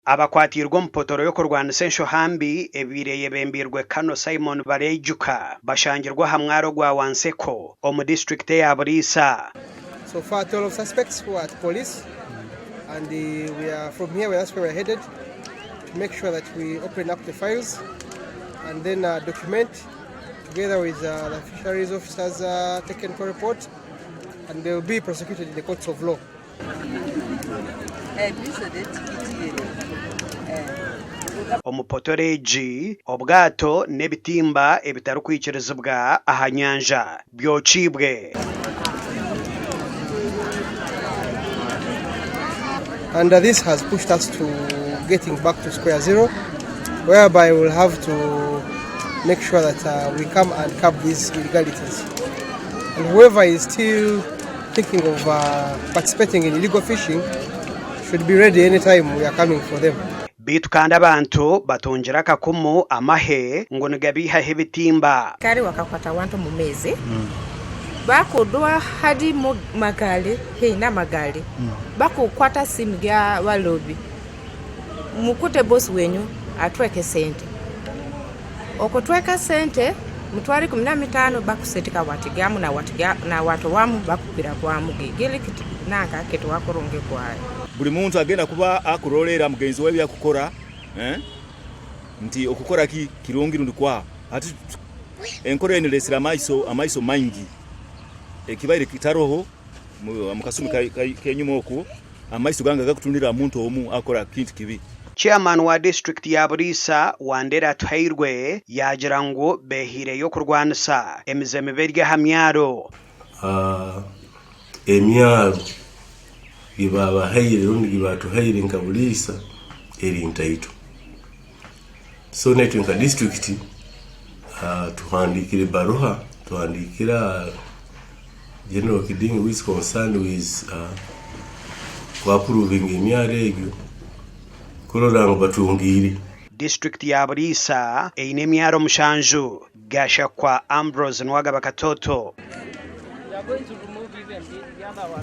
Abakwatiirwe omu potoro y'okurwanisa enshoha mbi ebaire eyebembeirwe Colonel Simon Bareijuka bashangirwe aha mwaro gwa Wanseko omu disiturikiti eya Buliisa. So far 12 suspects who are at police and we are from here that's where we are headed to make sure that we open up the files and then document together with the fisheries officers technical report and they will be prosecuted in the courts of law. Omu potoro egi, obwato n'ebitimba ebitarikwikirizibwa aha nyanja byokiibwe. And this has pushed us to getting back to square zero whereby we will have to make sure that we come and curb these illegalities and whoever is still thinking of participating in illegal fishing should be ready anytime we are coming for them. Beitu kandi abantu batungire akakumu amahe ngu nigabaihaho ebitimba. Kare wakakwata wantu omu maizi bakudwa hadi magali haihi namagali bakukwata simu gya balobi mukute boss wenyu atweke sente okutweka sente mutwaro 15 bakusitika watigamu nawatowamu bakupira kwamu gigili nanka kituwa kurungi kwayo. Buli muntu agenda kuba akuroleera mugenzi we ebyakukora nti okukora ki kirungi rundi kwaha. Hati enkora enu eresire amaiso amaiso maingi ekibaire kitaroho omu kasumi kenyuma oku amaiso ganga gakutunira aha muntu omu akora kintu kibi. Chairman wa disiturikiti ya Buliisa, Wandera Atuhairwe yaagira ngu beehaireyo kurwanisa emize mibi eri aha myaro. Emyaro ei baabahaire rundi ei baatuhaire nka Buliisa eri ntaito. So naitwe nka disiturikiti tuhandiikire ebaruha, tuhandiikire General Kidingi who is concerned with ku approvinga emyaro egyo kurora ngu batungiire. Disiturikiti ya Buliisa eine emyaro mushanju, Gashakwa Ambrose Nuwagaba Katoto.